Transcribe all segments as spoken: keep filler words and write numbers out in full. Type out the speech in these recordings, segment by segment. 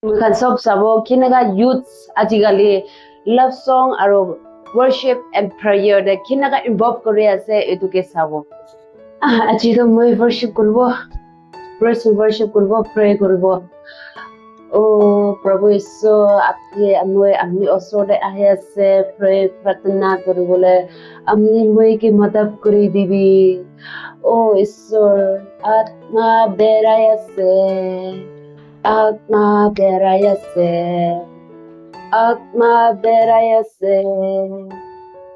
Moi khan sob sabo kinaka youths ajikali love song aro worship and prayer te kinaka involve kuri ase etu ke sabo. Ah, aji to moi worship kuribo, praise and worship kuribo, pray kuribo. Oh, Prabhu Isor, apni moi apni osor te ahi ase, pray prarthana kuribole, apni moi ke madad kuri dibi. Oh, Isor, atma berai ase. Atma berai ase. Atma berai ase.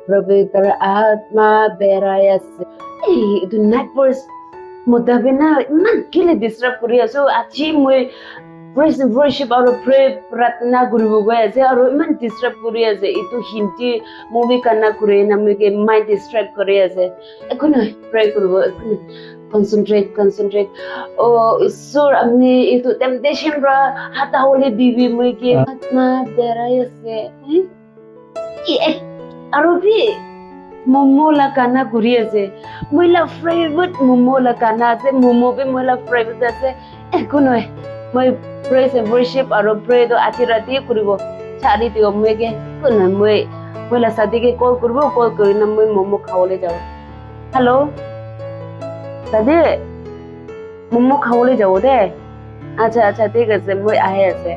Prabhu Isor, atma berai ase. Ei, etu night verse mota bhi na iman kile disturb kuri ase. Aji moi praise and worship aro pray prarthana kuribo goi ase aro iman disturb kuri ase. Etu Hindi movie kana kuri na moi ke mind distract kuri ase. Ekho nohoi, pray kuribo, ekho nohoi. Concentrate, concentrate. Oh, Isor, ami etu temptation pra hata hole dibi moi ke. Ah. Atma berai ase. Hmm? I ek, aro bhi momo la gana guri ase. Moi la favorite momo la gana ase. Momo bhi moi la favorite ase. Ekho nohoi. Moi praise and worship aro pray to aji rati kuribo. Chari diyo moi ke. Ekho nohoi. Moi, moi la sadi ke call kuribo. Call kuri na moi momo khabole jabo. Hello? Sadi, momo khabole jabo de. Acha, acha, thik ase, moi ahi ase.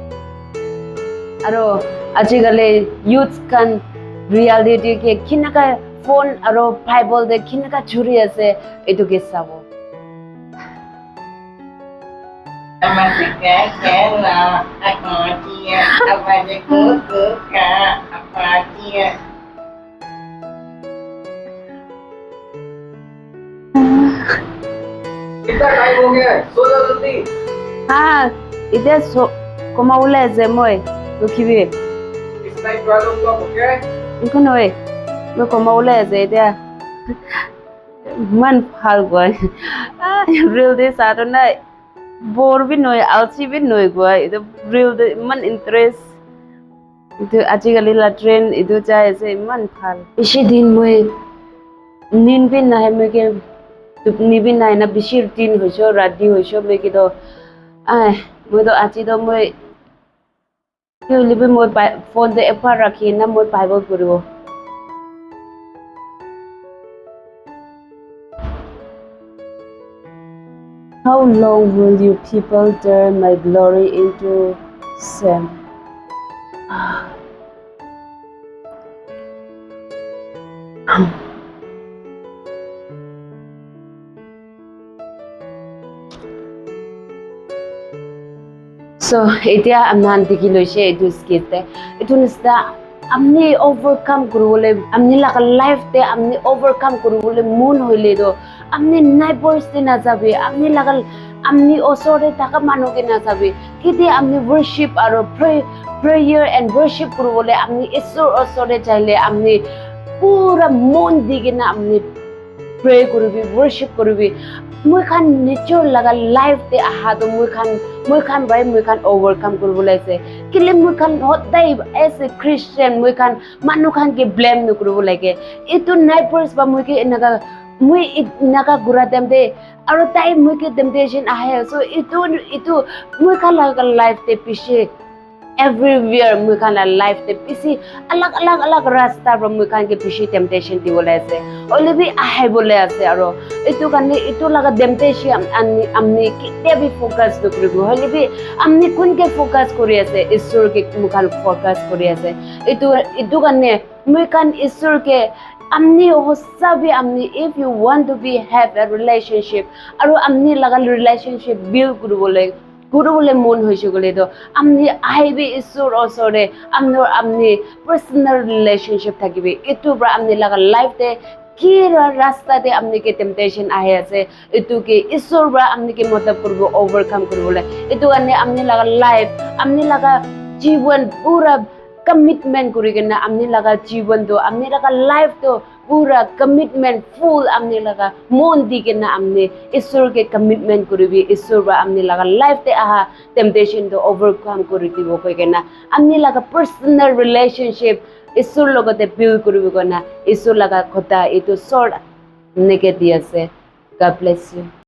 Aro ajikali youths khan reality ke kinaka phone aro Bible te kinaka churi ase, etu ke sabo. कितना टाइम हो गया है? सो जाओ जल्दी। हाँ, इधर सो, koma ulai ase moi, rukhibi. It's night problem, okay? Ekho nohoi, moi koma ulai ase, etia. Iman bhal goi. Ah, reel te sa to na, bore bhi nohoi, alsi bhi nohoi goi. Etu reel te iman interest. Etu ajikali la trend etu jai ase, iman bhal. Bishi din moi nin bhi nahi, moi ke tupni bhi nahi na, bishi din hoise, rati hoise, moi ke to, ai, moi to aji to moi, ki hoile bhi moi Bi-, phone te ekbar rakhi na moi Bible puribo. How long will you people turn my glory into shame? So, etia ami khan dikhi loise etu skit te. Etu nisna apni overcome kuribole, apni laga life te apni overcome kuribole mon hoile to, apni neighbors te najabi, apni laga, apni osor te thaka manu ke najabi. Kiti apni worship aro pray, prayer and worship kuribole apni Isor osor te jaile apni pura mon di kena apni pray kuribi, worship kuribi. Moi khan nature laga life te aha to moi khan, moi khan bhai moi khan overcome kuribole ase. Kile moi khan hodai as a Christian moi khan manu khan ke blame nokuribo lage. Etu neighbors ba moi ke enaka, moi enaka kura time te, aro tai moi ke temptation ahe. So etu, etu moi khan laga life te bishi everywhere moi khan la life te bishi alag, alag, alag rasta pra moi khan ke bishi temptation dibole ase. Hoile bi ahi bole ase aro etu karne etu laga temptation am-, ami, ami ketia bi focus nokuribo. Hoile bi ami kun ke focus kuri ase? Isor ke moi khan focus kuri ase. Etu, etu karne moi khan Isor ke ami hosa bi ami, if you want to be have a relationship, aro ami laga relationship build kuribole, kuribole mon hoise koile to, ami ahibi Isor osor te, ami, ami personal relationship thakibi. Etu pra ami laga life te ki ra-, rasta te ami ke temptation ahi ase, etu ke Isor pra ami ke madad kuribo overcome kuribole. Etu karne ami laga life, ami laga jiban pura commitment kuri kena ami laga jiban to, ami laga life to pura commitment full ami laga mon di kena ami Isor ke commitment kuribi, Isor pra ami laga life te aha temptation to overcome kuri dibo koi kena ami laga personal relationship Isor logote build kuribo koi na Isor laga kotha etu short neke di ase. God bless you.